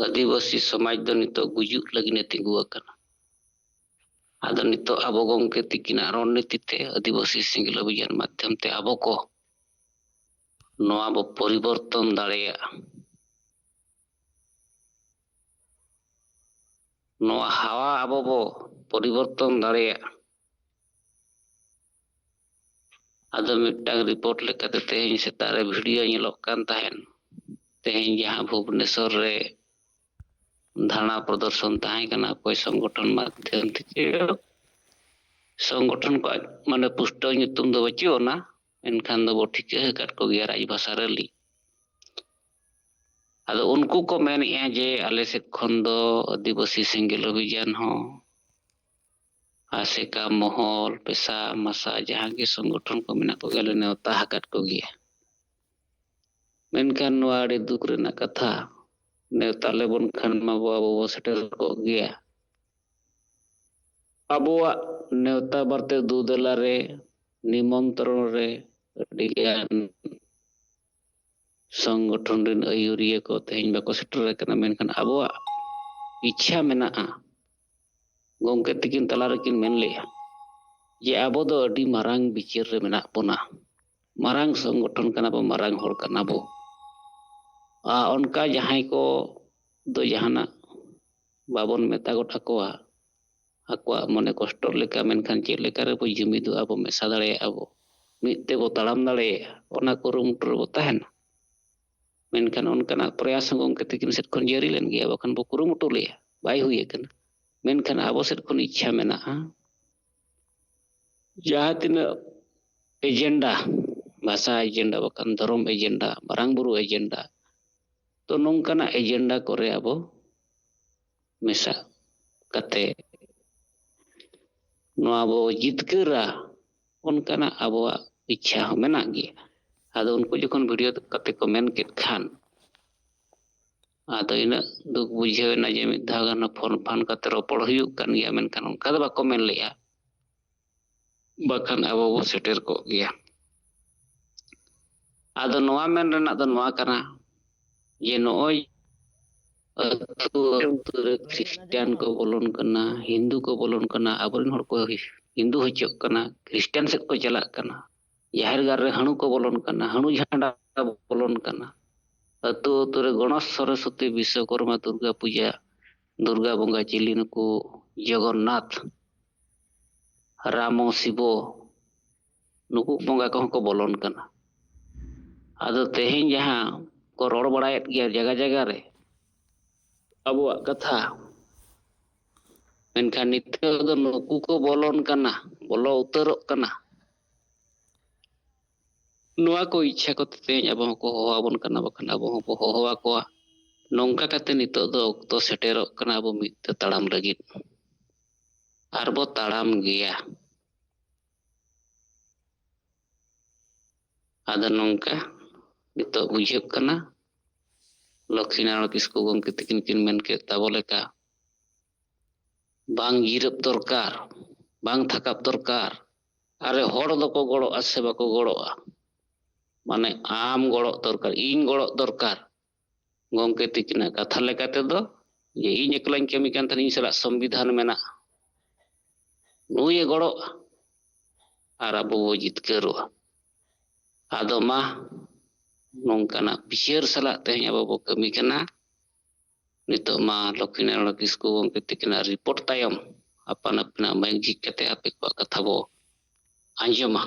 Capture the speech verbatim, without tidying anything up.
ᱟᱹᱫᱤᱵᱟᱹᱥᱤ ᱥᱚᱢᱟᱡᱽ ᱫᱚ ᱱᱤᱛᱚᱜ ᱜᱩᱡᱩᱜ ᱞᱟᱹᱜᱤᱫ ᱮ ᱛᱤᱸᱜᱩ ᱟᱠᱟᱱᱟ᱾ ᱟᱫᱚ ᱱᱤᱛᱚᱜ ᱟᱵᱚ ᱜᱚᱢᱠᱮ ᱛᱤᱠᱤᱱᱟᱜ ᱨᱚᱲᱱᱤᱛᱤ ᱛᱮ ᱟᱹᱫᱤᱵᱟᱹᱥᱤ ᱥᱮᱸᱜᱮᱞ ᱚᱵᱷᱤᱡᱟᱱ ᱢᱟᱫᱽᱫᱷᱚᱢ ᱛᱮ ᱟᱵᱚ ᱠᱚ ᱱᱚᱣᱟ ᱵᱚ ᱯᱚᱨᱤᱵᱚᱨᱛᱚᱱ ᱫᱟᱲᱮᱭᱟᱜᱼᱟ᱾ ᱱᱚᱣᱟ ᱦᱟᱣᱟ ᱟᱵᱚ ᱵᱚ ᱯᱚᱨᱤᱵᱚᱨᱛᱚᱱ ᱫᱟᱲᱮᱭᱟᱜᱼᱟ᱾ ᱟᱫᱚ ᱢᱤᱫᱴᱟᱝ ᱨᱤᱯᱳᱨᱴ ᱞᱮᱠᱟᱛᱮ ᱛᱮᱦᱮᱧ ᱥᱮᱛᱟᱜ ᱨᱮ ᱵᱷᱤᱰᱤᱭᱳ ᱧᱮᱞᱚᱜ ᱠᱟᱱ ᱛᱟᱦᱮᱸᱱ, ᱛᱮᱦᱮᱧ ᱡᱟᱦᱟᱸ ᱵᱷᱩᱵᱽᱱᱮᱥᱚᱨ ᱨᱮ ᱫᱷᱟᱨᱱᱟ ᱯᱨᱚᱫᱚᱨᱥᱚᱱ ᱛᱟᱦᱮᱸ ᱠᱟᱱᱟ, ᱚᱠᱚᱭ ᱥᱚᱝᱜᱚᱴᱷᱚᱱ ᱢᱟᱫᱽᱫᱷᱚᱢ ᱛᱮ ᱪᱮᱫ ᱥᱚᱝᱜᱚᱴᱷᱚᱱ ᱠᱚᱣᱟᱜ ᱢᱟᱱᱮ ᱯᱩᱥᱴᱟᱹᱣ ᱧᱩᱛᱩᱢ ᱫᱚ ᱵᱟᱹᱪᱩᱜ ᱟᱱᱟ, ᱮᱱᱠᱷᱟᱱ ᱫᱚᱵᱚ ᱴᱷᱤᱠᱟᱹ ᱟᱠᱟᱫ ᱠᱚᱜᱮᱭᱟ ᱨᱟᱡᱽ ᱵᱷᱟᱥᱟ ᱨᱮᱞᱤ᱾ ᱟᱫᱚ ᱩᱱᱠᱩ ᱠᱚ ᱢᱮᱱᱮᱫᱼᱟ ᱡᱮ ᱟᱞᱮ ᱥᱮᱫ ᱠᱷᱚᱱ ᱫᱚ ᱟᱹᱫᱤᱵᱟᱹᱥᱤ ᱥᱮᱸᱜᱮᱞ ᱚᱵᱷᱤᱡᱟᱱ ᱦᱚᱸ, ᱟᱥᱮᱠᱟ, ᱢᱚᱦᱚᱞ, ᱯᱮᱥᱟ, ᱢᱟᱥᱟ, ᱡᱟᱦᱟᱸ ᱜᱮ ᱥᱚᱝᱜᱚᱴᱷᱚᱱ ᱠᱚ ᱢᱮᱱᱟᱜ ᱠᱚᱜᱮᱭᱟ, ᱞᱮ ᱱᱮᱣᱛᱟ ᱟᱠᱟᱫ ᱠᱚᱜᱮᱭᱟ᱾ ᱢᱮᱱᱠᱷᱟᱱ ᱱᱚᱣᱟ ᱟᱹᱰᱤ ᱫᱩᱠ ᱨᱮᱱᱟᱜ ᱠᱟᱛᱷᱟ, ᱱᱮᱣᱛᱟ ᱞᱮᱵᱚᱱ ᱠᱷᱟᱱ ᱢᱟ ᱟᱵᱚ ᱵᱚ ᱥᱮᱴᱮᱨ ᱠᱚᱜ ᱜᱮᱭᱟ᱾ ᱟᱵᱚᱣᱟᱜ ᱱᱮᱣᱛᱟ ᱵᱟᱨᱛᱮ ᱫᱩ ᱫᱮᱞᱟ ᱨᱮ, ᱱᱤᱢᱚᱱᱛᱨᱚᱱ ᱨᱮ ᱟᱹᱰᱤᱜᱟᱱ ᱥᱚᱝᱜᱚᱴᱷᱚᱱ ᱨᱮᱱ ᱟᱹᱭᱩᱨᱤᱭᱟᱹ ᱠᱚ ᱛᱮᱦᱮᱧ ᱵᱟᱠᱚ ᱥᱮᱴᱮᱨ ᱟᱠᱟᱱᱟ, ᱢᱮᱱᱠᱷᱟᱱ ᱟᱵᱚᱣᱟᱜ ᱤᱪᱪᱷᱟ ᱢᱮᱱᱟᱜᱼᱟ᱾ ᱜᱚᱢᱠᱮ ᱛᱤᱠᱤᱱ ᱛᱟᱞᱟ ᱨᱮᱠᱤᱱ ᱢᱮᱱ ᱞᱮᱜᱼᱟ ᱡᱮ ᱟᱵᱚ ᱫᱚ ᱟᱹᱰᱤ ᱢᱟᱨᱟᱝ ᱵᱤᱪᱟᱹᱨ ᱨᱮ ᱢᱮᱱᱟᱜ ᱵᱚᱱᱟ, ᱢᱟᱨᱟᱝ ᱥᱚᱝᱜᱚᱴᱷᱚᱱ ᱠᱟᱱᱟ ᱵᱚ, ᱢᱟᱨᱟᱝ ᱦᱚᱲ ᱠᱟᱱᱟ ᱵᱚ᱾ ᱟᱨ ᱚᱱᱠᱟ ᱡᱟᱦᱟᱸᱭ ᱠᱚ ᱫᱚ ᱡᱟᱦᱟᱱᱟᱜ ᱵᱟᱵᱚᱱ ᱢᱮᱛᱟ ᱜᱚᱫ ᱟᱠᱚᱣᱟ, ᱟᱠᱚᱣᱟᱜ ᱢᱚᱱᱮ ᱠᱚᱥᱴᱚ ᱞᱮᱠᱟ, ᱢᱮᱱᱠᱷᱟᱱ ᱪᱮᱫ ᱞᱮᱠᱟ ᱨᱮᱵᱚ ᱡᱩᱢᱤᱫᱚᱜᱼᱟ, ᱵᱚ ᱢᱮᱥᱟ ᱫᱟᱲᱮᱭᱟᱜᱼᱟ, ᱵᱚ ᱢᱤᱫ ᱛᱮᱵᱚ ᱛᱟᱲᱟᱢ ᱫᱟᱲᱮᱭᱟᱜᱼᱟ, ᱚᱱᱟ ᱠᱩᱨᱩᱢᱩᱴᱩ ᱨᱮᱵᱚ ᱛᱟᱦᱮᱱᱟ᱾ ᱢᱮᱱᱠᱷᱟᱱ ᱚᱱᱠᱟᱱᱟᱜ ᱯᱨᱚᱭᱟᱥ ᱦᱚᱸ ᱜᱚᱢᱠᱮ ᱛᱤᱠᱤᱱ ᱥᱮᱫ ᱠᱷᱚᱱ ᱡᱟᱹᱨᱤ ᱞᱮᱱ ᱜᱮᱭᱟ, ᱵᱟᱠᱷᱟᱱ ᱵᱚ ᱠᱩᱨᱩᱢᱩᱴᱩ ᱞᱮᱜᱼᱟ, ᱵᱟᱭ ᱦᱩᱭ ᱟᱠᱟᱱᱟ᱾ ᱢᱮᱱᱠᱷᱟᱱ ᱟᱵᱚ ᱥᱮᱫ ᱠᱷᱚᱱ ᱤᱪᱪᱷᱟ ᱢᱮᱱᱟᱜᱼᱟ, ᱡᱟᱦᱟᱸ ᱛᱤᱱᱟᱹᱜ ᱮᱡᱮᱱᱰᱟ, ᱵᱷᱟᱥᱟ ᱮᱡᱮᱱᱰᱟ, ᱵᱟᱠᱷᱟᱱ ᱫᱷᱚᱨᱚᱢ ᱮᱡᱮᱱᱰᱟ, ᱢᱟᱨᱟᱝ ᱵᱩᱨᱩ ᱮᱡᱮᱱᱰᱟ, ᱛᱚ ᱱᱚᱝᱠᱟᱱᱟᱜ ᱮᱡᱮᱱᱰᱟ ᱠᱚᱨᱮ ᱟᱵᱚ ᱢᱮᱥᱟ ᱠᱟᱛᱮ ᱱᱚᱣᱟ ᱵᱚ ᱡᱤᱛᱠᱟᱹᱨᱟ, ᱚᱱᱠᱟᱱᱟᱜ ᱟᱵᱚᱣᱟᱜ ᱤᱪᱪᱷᱟ ᱦᱚᱸ ᱢᱮᱱᱟᱜ ᱜᱮᱭᱟ᱾ ᱟᱫᱚ ᱩᱱᱠᱩ ᱡᱚᱠᱷᱚᱱ ᱵᱷᱤᱰᱤᱭᱳ ᱠᱟᱛᱮ ᱠᱚ ᱢᱮᱱ ᱠᱮᱫ ᱠᱷᱟᱱ, ᱟᱫᱚ ᱤᱱᱟᱹᱜ ᱫᱩᱠ ᱵᱩᱡᱷᱟᱹᱣ ᱮᱱᱟ ᱡᱮ ᱢᱤᱫ ᱫᱷᱟᱣ ᱜᱟᱱ ᱯᱷᱳᱱ ᱯᱷᱟᱱ ᱠᱟᱛᱮ ᱨᱚᱯᱚᱲ ᱦᱩᱭᱩᱜ ᱠᱟᱱ ᱜᱮᱭᱟ, ᱢᱮᱱᱠᱷᱟᱱ ᱚᱱᱠᱟ ᱫᱚ ᱵᱟᱠᱚ ᱢᱮᱱ ᱞᱮᱜᱼᱟ, ᱵᱟᱠᱷᱟᱱ ᱟᱵᱚ ᱵᱚ ᱥᱮᱴᱮᱨ ᱠᱚᱜ ᱜᱮᱭᱟ᱾ ᱟᱫᱚ ᱱᱚᱣᱟ ᱢᱮᱱ ᱨᱮᱱᱟᱜ ᱫᱚ ᱱᱚᱣᱟ ᱠᱟᱱᱟ ᱡᱮ ᱱᱚᱜᱼᱚᱭ ᱟᱹᱛᱩ ᱟᱹᱛᱩ ᱨᱮ ᱠᱷᱨᱤᱥᱴᱟᱱ ᱠᱚ ᱵᱚᱞᱚᱱ ᱠᱟᱱᱟ, ᱦᱤᱱᱫᱩ ᱠᱚ ᱵᱚᱞᱚᱱ ᱠᱟᱱᱟ, ᱟᱵᱚᱨᱮᱱ ᱦᱚᱲ ᱠᱚ ᱦᱤᱱᱫᱩ ᱦᱚᱪᱚᱜ ᱠᱟᱱᱟ, ᱠᱷᱨᱤᱥᱴᱟᱱ ᱥᱮᱫ ᱠᱚ ᱪᱟᱞᱟᱜ ᱠᱟᱱᱟ, ᱡᱟᱦᱮᱨ ᱜᱟᱲ ᱨᱮ ᱦᱟᱹᱬᱩ ᱠᱚ ᱵᱚᱞᱚᱱ ᱠᱟᱱᱟ, ᱦᱟᱹᱬᱩ ᱡᱷᱟᱱᱰᱟ ᱵᱚᱞᱚᱱ ᱠᱟᱱᱟ᱾ ᱟᱹᱛᱩ ᱟᱹᱛᱩ ᱨᱮ ᱜᱚᱬᱮᱥ, ᱥᱚᱨᱚᱥᱚᱛᱤ, ᱵᱤᱥᱥᱚᱠᱚᱨᱢᱟ, ᱫᱩᱨᱜᱟ ᱯᱩᱡᱟ, ᱫᱩᱨᱜᱟ ᱵᱚᱸᱜᱟ, ᱪᱤᱞᱤ ᱱᱩᱠᱩ ᱡᱚᱜᱚᱱᱱᱟᱛᱷ, ᱨᱟᱢᱚ, ᱥᱤᱵᱚ, ᱱᱩᱠᱩ ᱵᱚᱸᱜᱟ ᱠᱚᱦᱚᱸ ᱠᱚ ᱵᱚᱞᱚᱱ ᱠᱟᱱᱟ᱾ ᱟᱫᱚ ᱛᱮᱦᱮᱧ ᱡᱟᱦᱟᱸ ᱠᱚ ᱨᱚᱲ ᱵᱟᱲᱟᱭᱮᱫ ᱜᱮᱭᱟ ᱡᱟᱭᱜᱟ ᱡᱟᱭᱜᱟ ᱨᱮ ᱟᱵᱚᱣᱟᱜ ᱠᱟᱛᱷᱟ, ᱢᱮᱱᱠᱷᱟᱱ ᱱᱤᱛᱚᱜ ᱫᱚ ᱱᱩᱠᱩ ᱠᱚ ᱵᱚᱞᱚᱱ ᱠᱟᱱᱟ, ᱵᱚᱞᱚ ᱩᱛᱟᱹᱨᱚᱜ ᱠᱟᱱᱟ᱾ ᱱᱚᱣᱟ ᱠᱚ ᱤᱪᱪᱷᱟ ᱠᱚᱛᱮ ᱛᱮᱦᱮᱧ ᱟᱵᱚ ᱦᱚᱸᱠᱚ ᱦᱚᱦᱚ ᱟᱵᱚᱱ ᱠᱟᱱᱟ, ᱵᱟᱠᱷᱟᱱ ᱟᱵᱚ ᱦᱚᱸᱵᱚ ᱦᱚᱦᱚ ᱟᱠᱚᱣᱟ᱾ ᱱᱚᱝᱠᱟ ᱠᱟᱛᱮ ᱱᱤᱛᱚᱜ ᱫᱚ ᱚᱠᱛᱚ ᱥᱮᱴᱮᱨᱚᱜ ᱠᱟᱱᱟ ᱟᱵᱚ ᱢᱤᱫ ᱛᱮ ᱛᱟᱲᱟᱢ ᱞᱟᱹᱜᱤᱫ, ᱟᱨ ᱵᱚ ᱛᱟᱲᱟᱢ ᱜᱮᱭᱟ᱾ ᱟᱫᱚ ᱱᱚᱝᱠᱟ ᱱᱤᱛᱚᱜ ᱵᱩᱡᱷᱟᱹᱜ ᱠᱟᱱᱟ, ᱞᱚᱠᱠᱷᱤ ᱱᱟᱨᱟᱭᱚᱬ ᱠᱤᱥᱠᱩ ᱜᱚᱢᱠᱮ ᱛᱤᱠᱤᱱ ᱠᱤᱱ ᱢᱮᱱ ᱠᱮᱫ ᱛᱟᱵᱚ ᱞᱮᱠᱟ, ᱵᱟᱝ ᱡᱤᱨᱟᱹᱵ ᱫᱚᱨᱠᱟᱨ, ᱵᱟᱝ ᱛᱷᱟᱠᱟᱵ ᱫᱚᱨᱠᱟᱨ᱾ ᱟᱨᱮ, ᱦᱚᱲ ᱫᱚᱠᱚ ᱜᱚᱲᱚᱜᱼᱟ ᱥᱮ ᱵᱟᱠᱚ ᱜᱚᱲᱚᱜᱼᱟ? ᱢᱟᱱᱮ, ᱟᱢ ᱜᱚᱲᱚᱜ ᱫᱚᱨᱠᱟᱨ, ᱤᱧ ᱜᱚᱲᱚᱜ ᱫᱚᱨᱠᱟᱨ᱾ ᱜᱚᱢᱠᱮ ᱛᱤᱠᱤᱱᱟᱜ ᱠᱟᱛᱷᱟ ᱞᱮᱠᱟ ᱛᱮᱫᱚ, ᱡᱮ ᱤᱧ ᱮᱠᱞᱟᱧ ᱠᱟᱹᱢᱤ ᱠᱟᱱ ᱛᱟᱦᱮᱱ, ᱤᱧ ᱥᱟᱞᱟᱜ ᱥᱚᱝᱵᱤᱫᱷᱟᱱ ᱢᱮᱱᱟᱜᱼᱟ, ᱱᱩᱭᱮ ᱜᱚᱲᱚᱜᱼᱟ ᱟᱨ ᱟᱵᱚ ᱵᱚ ᱡᱤᱛᱠᱟᱹᱨᱚᱜᱼᱟ᱾ ᱟᱫᱚ ᱢᱟ, ᱱᱚᱝᱠᱟᱱᱟᱜ ᱵᱤᱪᱟᱹᱨ ᱥᱟᱞᱟᱜ ᱛᱮᱦᱮᱧ ᱟᱵᱚ ᱵᱚ ᱠᱟᱹᱢᱤ ᱠᱟᱱᱟ᱾ ᱱᱤᱛᱚᱜ ᱢᱟ ᱞᱚᱠᱠᱷᱤ ᱱᱟᱨᱟᱭᱚᱬ ᱠᱤᱥᱠᱩ ᱜᱚᱢᱠᱮ ᱛᱤᱠᱤᱱᱟᱜ ᱨᱤᱯᱳᱨᱴ ᱛᱟᱭᱚᱢ ᱟᱯᱟᱱ ᱟᱹᱯᱤᱱᱟᱜ ᱢᱟᱭᱤᱠ ᱡᱷᱤᱡ ᱠᱟᱛᱮ ᱟᱯᱮ ᱠᱚᱣᱟᱜ ᱠᱟᱛᱷᱟ ᱵᱚ ᱟᱸᱡᱚᱢᱟ᱾